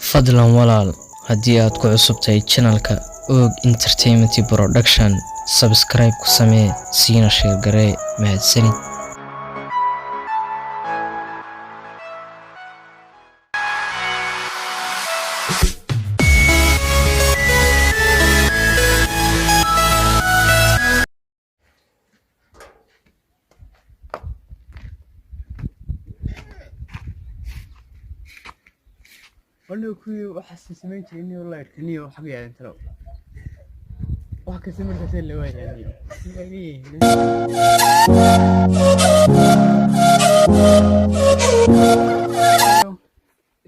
Fadlan walaal, haddii aad ku cusub tahay channelka Og Entertainment Production, subscribe ku samee, siina share garee. Mahadsanid. Waliba kuwii waxaas samayn jiray niyo layrka niyo waxa ku yaalan talo. Wax kasta markaas la waayaa niyo.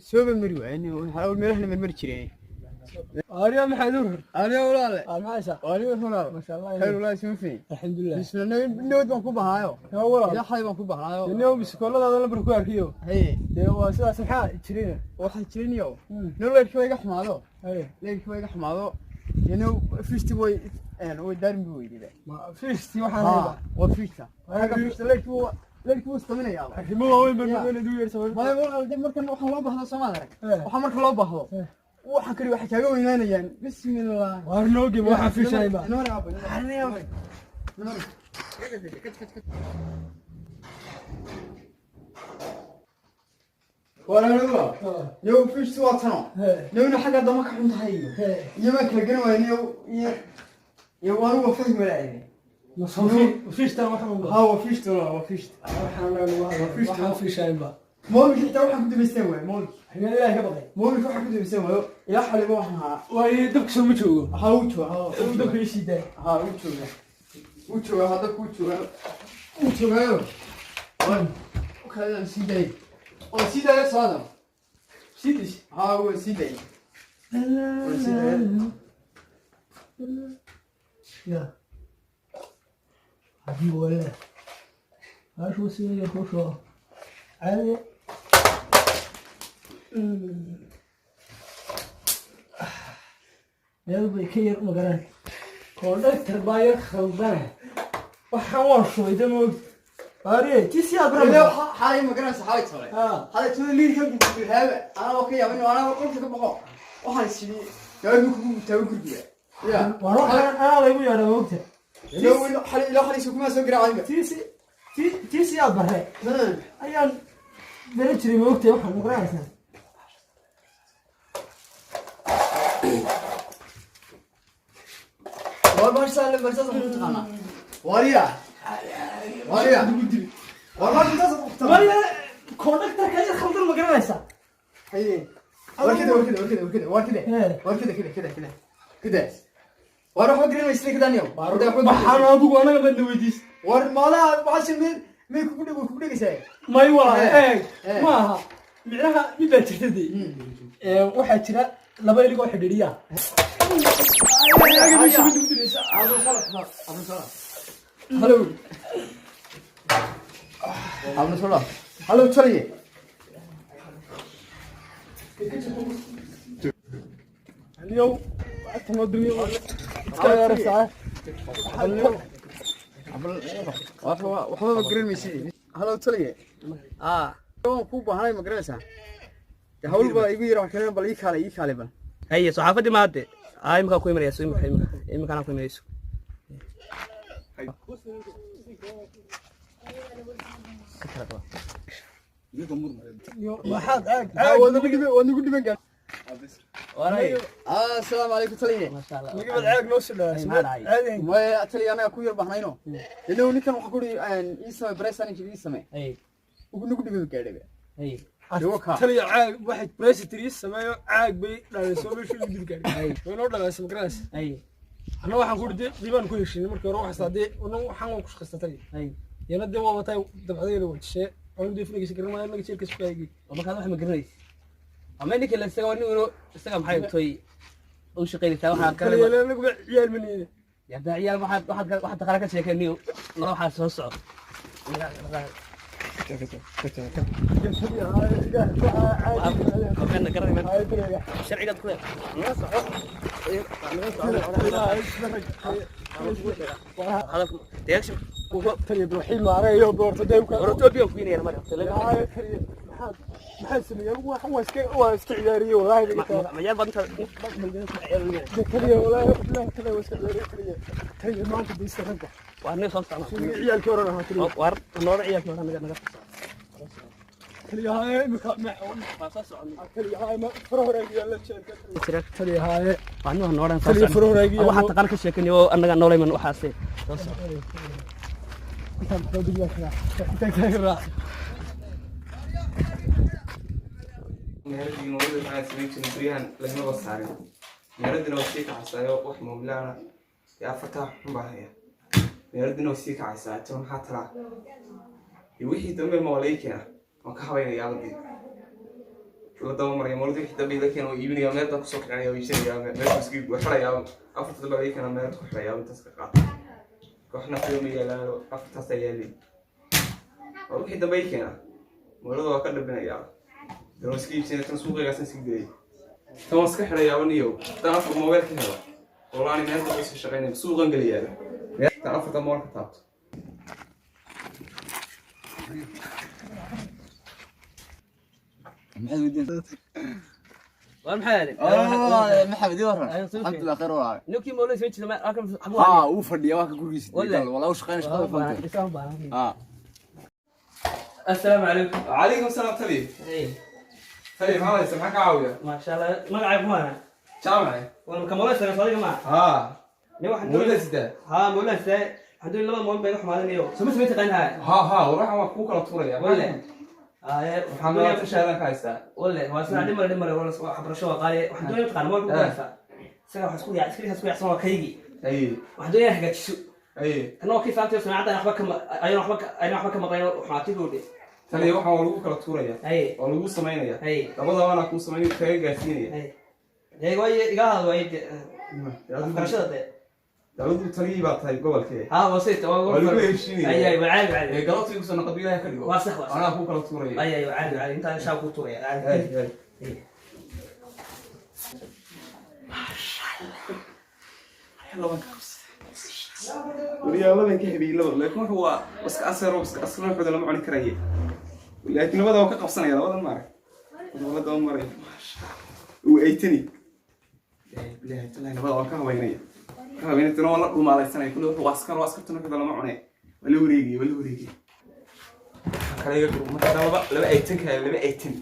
Sooba mari waay niyo waxa meelaha marmari jireen. Arya maxaad u rur? Aniga walaale. Maxaysa? Aniga walaale. Masha Allah. Khayr walaale sima fiin. Alxamdulillah. Bisla nabad baan ku bahaayo. Yaa walaal. Ilaa xalay baan ku bahaayo. Niyow biskooladaada lambar ku arkiyo. Haye. Dee waa sidaas maxaa jirina? Waxa jiray niyo. Niyo layrkii waa iga xumaado. Haye. Layrkii waa iga xumaado. Niyo fishti way way daarmi weydiiba. Ma fiishti waxaan Ha, hayba. waa fishta. Xagga fishta layrkii wuu istaminayaa. Arrimo waaweyn baan Ya. magaalada u yeersan. Maya walaal dee markan waxaan loo baahdo Soomaali arag. Eh. Waxaa marka loo baahdo. Waxaan kali waxay kaaga weynaanayaan. Bismillah. Waar noogi ma waxaan fiishayba. Inoo raabo. Inoo Walaal yow fishtu waa tano. Yowna xagga dama ka xun tahay iyo. Iyo ma kala garan waayo yow iyo iyo waan uga fahmi lahayn. Ma fiishtan waxaan u Ha, waa fishtu waa fishtu. waxaan waxaan fiishayba. Mawlid xitaa waxaan ku dumaysteen waay mawlid. Xigeen Ilaahay ka baqay. Mawlid waxaan ku dumaysteen waayo ilaa xaliba waxaan ahaa. Waa dabka soo ma joogo. Ha uu jooga ha Uu dabka ii sii daay. ha uu jooga. Uu jooga hadda kuu jooga. Uu joogaayo. Waan u kala sii daayay. Oo sii daayay saada. Sii dish. Ha uu sii daayay. Waa sii daayay. Ya. Haddii wala. Haashu sii ku soo. Caadi. Meel bay ka yar magaran. Kondaktar baa yar khaldane. Waxaan waan shubay dee ma ogti. Baariye, tii aad Ilaa rabto. xalay ma garanaysa xalay tole. Ha. Xalay tole liirka gurgurhaaba. Anaa waa ka yaabin anaa qolka ka boqo. Waxaan is yidhi gaari kugu taagan gurguga. Ya. Waar waxaan anaa laygu yeedha ma ogta. Ilaa xalay ilaa xalay kuma soo garaacayba. Tii si aad barre. Ayaan baran jiray ma ogta waxaan ma garanaysaa. War barsa le barsa ku taqaana. Wariya. Wariya. War barsa ku taqaana. Mariya, kondaktarka yar khaldan ma garanaysaa. Haye. War kida war kida war kida war kida war kida. War kida kida kida kida. Kida. War waxa garanaysa kida niyo. Waxaan adigu anaga badna weydiis. War maalaha waxa meel meel kugu dhig kugu dhigaysaa. May waa eeg Eh. ma aha micnaha mid baa jirta dee. Waxaa jira laba ilig oo xidhiidhiya. Hello. Abna soo Hello taliye. Aliyow, lacagta noo dimiyo. Iska yaraysaa. Waxba ma garan maysid. Hello taliye. Ah, Waan ku baahanay ma garanaysaa. Hawl baa igu yar wax kale bal ii kaalay bal. haye saxaafadii ma hadde ah imika ku imanayso imika imika imikana ku imanayso. Waxaad eeg. Waa nagu dhiban gaar. Waray Ah, assalaamu calaykum taliye. masha Allah. Nigabad eeg noo soo Ay, maxaa dhacay? dhawaay. Maya taliye anaga ku yar baahnayno. Ilaa ninkan waxa ku yiri ii samee bresa ninka ii samee. Haye Ugu nagu dhiban gaadhay. haye Taliya caag waxay president sameeyo caag bay dhalayso meesha ugu dib gaadhay. Way noo dhalayso ma garanaysaa. haye Anna waxaan ku dhintay diiwaan ku heshiinay markii hore waxaa saadee waxaan waan ku shaqaysatay. haye Yana dee waa watay dabcadayna wajishe. Aan dee filigiisa garan maayo naga jeerkiisa ku hayay. oo markaad wax ma garanaysid ama ninka la isaga waa nin inuu isaga maxay toy u shaqaynaysaa waxaa Taliya kale anagu ciyaal ma nihin. yaa ciyaal waxaad waxaad waxaad taqaana ka sheekayniyo nala waxaa soo soco. Sharcigaad ku naga soco naga soco hadalka deegsha Taliya Ibrahim maareeyo doorto deebka. Ethiopia ku inayna marka Taliya. Maxaa sameeyay? Waa iska ciyaariyey wallaahi. Ma ciyaar baad inta Taliya, wallaahi billahi, taliya, waa iska ciyaariyey taliya. Taliya, maanta deysta ragga. Waa nin soo socda. Ciyaalkii hore ahaa taliya. War nooda ciyaalkii hore naga Taliya, haye imika waa soo soconnay. Taliya, haye ma fara hore yaalla jeelka taliya, haye. Waa nin noodan soo Taliya, fara hore soconnay. Waxaa taqaan ka sheekanay oo annaga noolayman waxaase soo socon. Intaan soo digaa karaa, intaan kaaga raac. Meheradii noloda maxaa samayn jirin? Guryahan lagama saarin, meheradina waa sii kacaysaa. Wax mooblaana dee afartaa xun baa haya, meheradina waa sii kacaysaa. Tiro maxaa talaa iyo wixii dambe ma waa laga keenaa? Waan ka habaynayaa badii la daba maraya moolada. Wixii dambe ila keena waa iibinaya, meherdan kusoo kicinaya, waa iibsanaya, meherda iska waa xirayaa. Afarta dambe laga keenaa, meherda ku xirayaa, intaas ka qaata. Waxna kuma yaalaano, afartaasaa yaalay. Waa wixii dambe ii keenaa, moolada waa ka dhabinayaa, dan waan iska iibsanaya, tan suuqaygaasaan iska gelay, tan waan iska xidhayaa. Niyow, tan afar mobile ka helo, walaani meel damba iska shaqaynaya, suuqan gelayaaba tan afarta mool ka taabto. War maxaa yaalay? Maxamed, waran? Alxamdulilah, khayr waa. Ninkii mawlid soo jeeda ma halkan xagu? Haa, wuu fadhiyaa, waa ka gurigiisa. Walaa u shaqeynaya, shaqada fantay. Haa. Assalaamu calaykum. Calaykum salaam, tali. Tali, maxaa haysa? Maxaa ka caawiya? Maasha Allah, magacaaga kumaana? Jaamac. War ka mawlid sana sadiga ma? Haa. Nin waxaan moolada sidaa. Haa, mawlid saa waxaan doonay laba mawlid bay iga xumaadanayo soo ma taqaanaa? Haa haa, war waxaan waa kuu kala tuuraya. Walle aaye. Waxaan meelata shaadan ka haystaa. Walle waa sida dhimare dhimare, wala waxbarasho waa qaali. Waxaan doonay taqaana mawlid ku haysaa isaga waxaan isku yaac iska isku yaacsan waa kaygii. Aye. Waxaan doonaya hagaajiso. Aye. Kana waa kii saantay sanacada waxba kama ayaan waxba ayaan waxba ka maqlayn xumaatay gowdhe. Taliya, waxaan waa lagu kala tuuraya. Aye. Waa lagu samaynaya. Aye. Labadabaana kuu samaynaya, kaga gaarsiinaya. Aye ee waaye iga hadal waaye waxbarashada de. Dawladdu taliyii baa tahay gobolkee. Haa, waa sayta waa. Waa lagu heshiinaya. Ay ay, waa caadi caadi. Ee galabta igu soo noqod, ilaahay ka dhigo. Waa sax, waa sax. Anaa kuu kala tuuraya. Ay ay, waa caadi caadi, intaan shaab ku tuuraya. Ay. Caadi. Ay. Wariyaa, laban ka habiyey laba, laakiin wuxuu waa iska asaro, iska asaro, wuxuu lama cuni karaye, laakiin labada waa ka qabsanaya, labadan maarag labada daba maraya uu aytani. Bilaahi tallahi, labada waa ka habaynaya, ka habaynaya, tana waa la dhumaalaysanaya. Kulli wuxuu waa askar, waa askartuna wuxuu lama cune, waa la wareegaya, waa la wareegaya. Waxaan kale iga guro marka laba laba aytan ka helay, laba aytan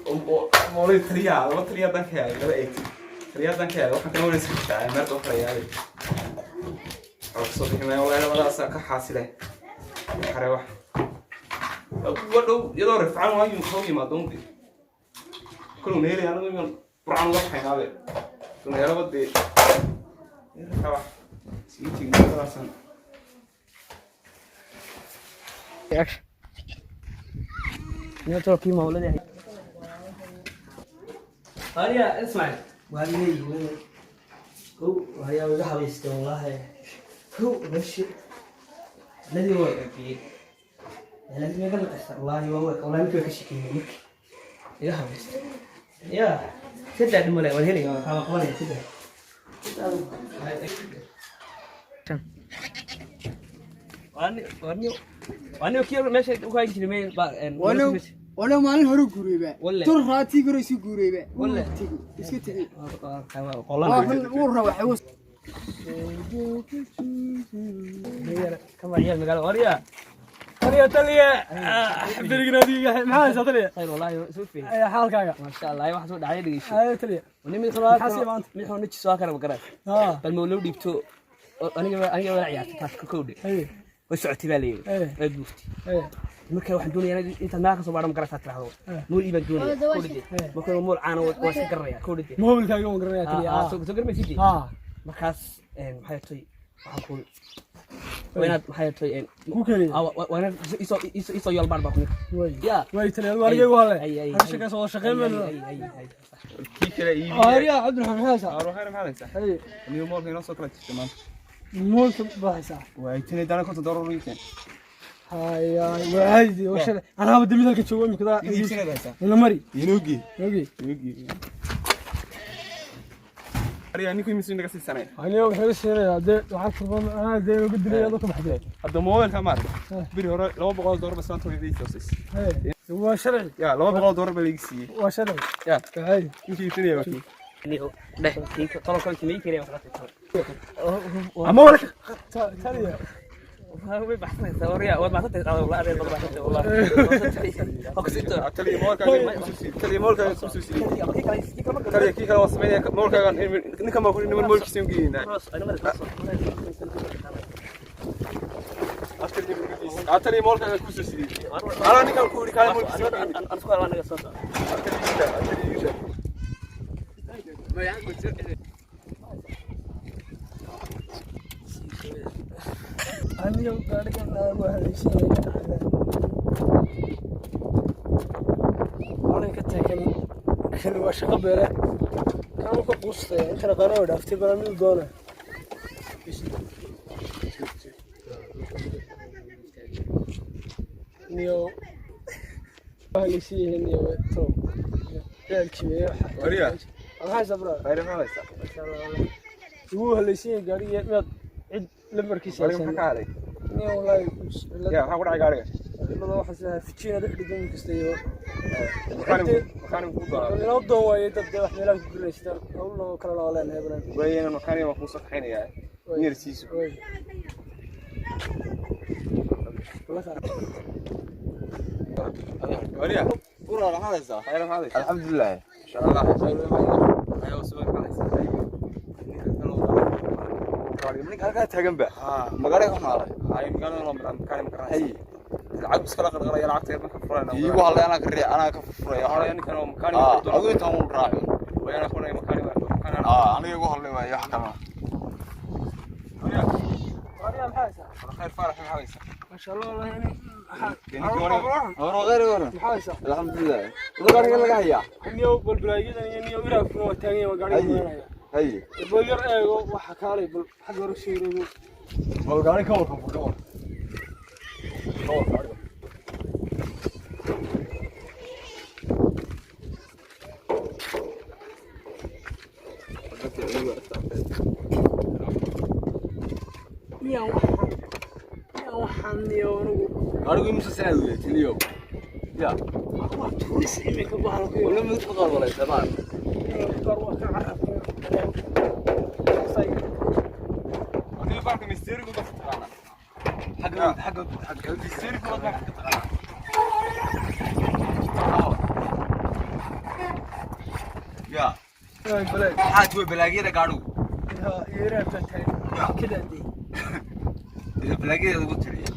oo moolay taliyaa, laba taliyaa dan ka helay, laba aytan taliyaa dan ka helay. Waxaan kale wala iska difaaca meerta u xirayaa oo kasoo bixi maayo. Wallahi labadaasaa ka xaasile xare wax uga dhow iyadoo rifcan waayu soo yimaado undi koluu neelay anagu iman burcan uga baxaynaabe duneelaba dee rifca wax sii tegin labadaasan. Niyo kii mawlada Hariya ismail waa leeyahay kow ayaa iga habaystay wallaahi. Kow meshi ladii waa biyey ladii ma garan kartaa wallaahi. Waa wallaahi markii waa ka shekeeyey markii iga habaystay ya saddex dhimale waan helaya, waan qaban qabanaya saddex. Waa kii meesha u hayn jiray meel ba. Walow maalin hore guureyba. Walle. Tur raatii hore isu guureyba. Walle. Tegi iska tegi. Qolan. Waa xun uu raba xawas. Kama ciyaal magaalo warya. Taliya, taliya, berigin adiga maxaa haysaa taliya? Khayr wallaahi, soo fiican. Ayaa xaalkaaga? Maasha Allah, waxa soo dhacay dhegeyso. Ayaa taliya. Wani mid Maxaa sii maanta? Mid xun nijiso waa kana magaraa. Haa. Bal ma loo dhiibto aniga wala ciyaartay taas ka kowdhe. Haye. Way socotay baa leeyahay. Eh. Way buuftay. Haye. Marka waxaan doonayaa intaad meel ka soo baadho magaraa tiraahdo. Mool iibaan doonaya kowdhe. Marka mool caana waa iska garanaya kowdhe. Mobilkaaga waan garanayaa taliya. Haa, soo garmaysid. Haa. Markaas maxay tahay waxaan ku waa inaad maxay tahay Ku keenaya. Waa inaad isoo yool baar baa ku Way. ya. Way taliya, adigu anigaygu hale. Ay, ay, Hada shaqeysa wada shaqeyn mayno. ay ay ay. Kii kale iibiya. Hariya Cabdiraxmaan, maxaa haysaa? Aar waxayna maxaa haysaa? Haye. Niyo moolka inoo soo kala jirta maanta. Moolka baa haysaa? Waa aytanay dana $50 ii keen. Haya, waa caadi waa shalay anaaba demid halka joogo imika. Mid iibsanayd haysaa? Ina mari. Inoogi. Ogi. Inoogi. Ariga ninku imisuu naga siisanaya? Aniga wuxuu siinayaa dee lacag furban anaa dee ugu dilay adoo ka baxdee. Hadda mobilka maarag biri hore $200 bas maanta way ii siisay. Waa sharci. Ya, $200 baa laga siiyey. Waa sharci. Ya. Kacay. Ninkii iibsanaya waa kii. Dheh tolo kale kimay keenay wax Ama wala Taliya. Way baxsanaysaa waryaa, waad baxsantay wallahi, adeer waad baxsantay wallahi. Taliya, mobilkaaga ku soo siiyey. Taliya, mobilkaaga ku soo siiyey. Taliya, kii kale waa sameynaya mobilkaaga. Ninkan baa ku niman mobilkiisa u geeynaa. Taliya, mobilkaaga ku soo siiyey. Anaa ninkan ku yidhi kaale mobilkiisa u geeynaa. Taliya, Aniga gaadhigan waa haleeshinaya. Walan ka taagan kan waa shaqo beere. Kan ka quustay intana qano way dhaaftay bala mid doona. Niyo waa haleeshinaya niyo to. Reerkii Wariyaa. Maxaa sabra? Khayr, maxaa haysaa? Wuu haleeshinaya gaadhiga miyaad cid lambarkiisa Gaariga maxaa ka hadlay? Niyo wallahi. Ya, maxaa ku dhacay gaariga? Cilada waxaa sidaa fijiina dhex dhigan kasta iyo Makaanig ku doonaa. Inoo doon waaye dad dee wax meelaha ku guraystaan howlna oo kalena waa leenahay balan. Waayena makaanig waan kuu soo kaxaynayaa. Niyar siiso. Wariyaa. Walaal, maxaad haysaa? Khayr, maxaa haysaa? Alxamdulilah. Insha Allah. Ayo, subax maxaa haysaa? Ninka halkaa taagan ba magaalada ka xumaaday. Ay, magaalada loo maraa makaanig ma garanaysa. Haye. Lacag buu iskala qarqaraya, lacagta yar marka furayna. Iigu hadlay, anaa ka riix, anaa ka furfuraya. Horaya ninkan oo makaanig Ah, ku doonaa. adigu intaan uu raacin. Waayana ku leeyahay makaanig waa makaanig. Ah, aniga igu hadlay waayo wax kalena. Wariyaa. Wariyaa, maxaa haysaa? Khayr Faarax, maxaa haysaa? Maasha Allah, wallahi ani Hore khayr waran. maxaa haysaa? Alxamdulilah. Wuxuu gaariga laga hayaa. Niyo balbalaayadan iyo niyo iraafkuna waa taagan yahay, waa gaariga Haye. maranaya. Haye. Bal yar eego waxa kaalay bal xagga hore soo wareego. Bal gaari ka warkan ka war. Ka war gaariga. Niyo waxaan niyo waxaan niyo anigu Gaarigu imisa sanad weeye tiliyo. Ya. Waa tuuris iminka bahalku. Wala mid ku qalbalaysa baa. Gaar waa ka carabka. Adiga baarka mystery-gu dadka taqaanaa. Xagga xagga xagga. Mystery-gu dadka taqaanaa. Ya. Maxaa tuwe balaagyada gaarigu? Iyo iraafka taagan. Kadaadii. Balaagyada lagu tiriyo.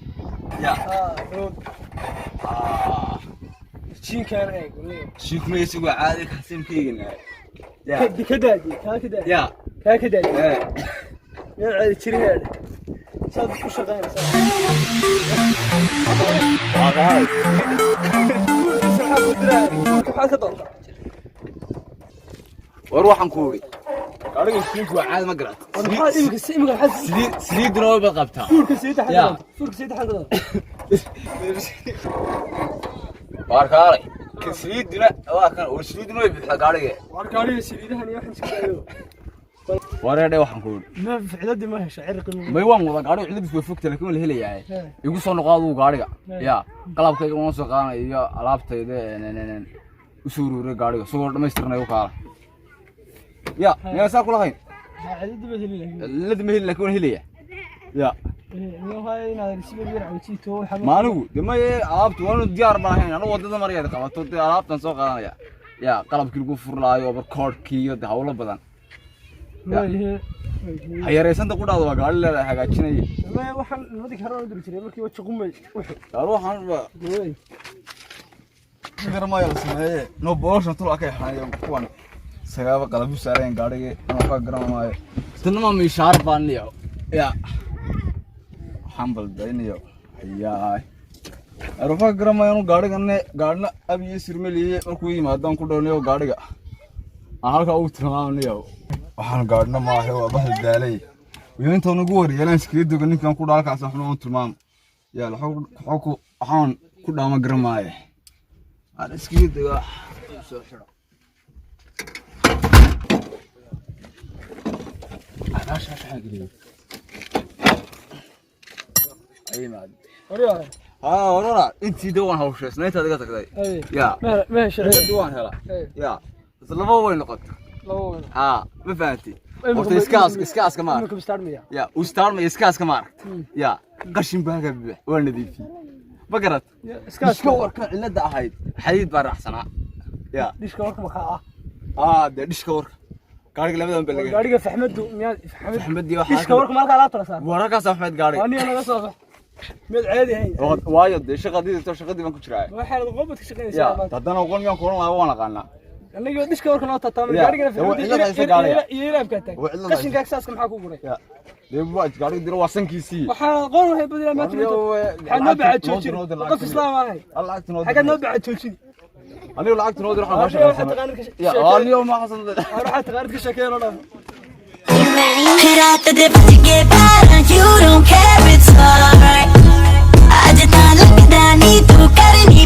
Ya. Ah, road. Ah. Jiinkaan eeg niyo. Shiikmaysigu waa caadi kasimkaygana. Ya. Kadaadii, kaa kadaadii. Ya. Kaa kadaadii. Eh. Meel caadi jirin aad. Saad ku shaqaynaysaa. Waa qahay. Maxaa ku diraa? Maxaa ka doontaa? War waxaan ku uri. Gaariga shiinku waa caadi ma garat. Maxaa imika imika maxaa Saliid saliidna way bad qabtaa. fuurka sii taxan Ya. doonta? Fuurka sii taxan doonta. Waar kaalay. Ka saliidna waa kan oo saliidna way bixaa gaariga. War gaariga saliidahan iyo waxaan iska daayo. Wareedhe waxaan ku uri. Ma ficladii ma hesha cirqi. May waan wada gaariga cilibis way fogta laakiin waa la helayaa. Igu soo noqo adigu gaariga. Ya, qalabkayga waan soo qaadanaya iyo alaabtayda een u soo ururay gaariga soo dhamaystirnay u kaala. Ya, miyaa saa kula hayn? Cidladii ma heli lahayn. Cilad ma heli laakiin waan helayaa. Ya. Niyo waxaa inaad si yar cawjiito waxa. Ma anigu de maye alaabtu waanu diyaar baan ahayn, anigu wadada marayaad qabato dee alaabtan soo qaadanaya. Ya, qalabkii lagu furlaayo overcoat-kii iyo de hawlo badan. Ha yaraysanta ku dhacdo waa gaari leedahay hagaajinaya. Ma waxaan nimadii hore u diri jiray markii waji qumay wuxuu. Gaari waxaan ba Gooy. garamayo la sameeye no boloshan tul akay xanayo kuwan sagaaba qalabu saareen gaariga ama ka garamaayo tanna ma mishaar baan liyo. Ya, waxaan baldaynayo hayaay arufa garamayo anu gaariganne gaarina abiye sirmeliye markuu yimaadaan ku dhownayo gaariga aan halkaa ugu tilmaamanayo waxaan gaarina maahe waa bahal daalay iyo intaan ugu waryeelaan iskaga dogo ninkan ku dhaa halkaas waxna uun tilmaamo. Yaa waxaan ku dhaama garamaaye aan iskaga dogo soo xidho. Hasha hasha geliyo. Ay maad. Waryaa. Haa, warara intii dee waan hawshaysnay intaad iga tagtay. Ay. Ya. Ma heshay? Intii waan helaa. Ay. Ya. Isla laba way noqotay. Laba weyn. Haa, ma fahanti. Horta iskaaska ma arag. Imika bistaarmaya. Ya, uu istaarmaya iskaaska ma arag. Ya, qashin baa ka buux, waa nadiifiyey. Ma garat? Iskaaska. Iska warka cilada ahayd, xadiid baa raacsanaa. Ya. Dhishka warka maxaa ah? Aa, dee dhishka warka. Gaariga labadan baa laga. Gaariga Faxmadu miyaad Faxmad Axmed iyo waxaa. Dhishka warka maalka alaabta la saar. Wararkaas Axmed gaariga. Aniga naga soo bax. Mid caadi ahayn. Waayo dee shaqadii shaqadii baan ku jiraa. Waxaa la qobad ka shaqeynaysaa Ya, maanta. haddana aqoon miyaan kulan lahaa waan aqaanaa. Aniga dhishka warka noo taataamay Ya, gaarigana dee waa Faxmadu cilada haysa gaariga. iyo ilaabka taag. Waa cilada haysa. Qashinka saaska maxaa ku guray? Ya. Dee waa gaariga dira waa sankiisii. Waxaa aqoon waxay badilaa maanta. Waxaa noo bacad joojin. Qof islaam ahay. Lacagta noo Xagga noo bacad joojin. Aniga lacagta noo dir waxaan Waxaa kaa waxaa shaqaysanaa. taqaanid ka Ya, sheekeey. aniga ma xasan. Waxaa taqaanid ka sheekeey loo dhaafo. रात दे बज के 12, you don't care, it's alright. अज तां लगदा नी तू करनी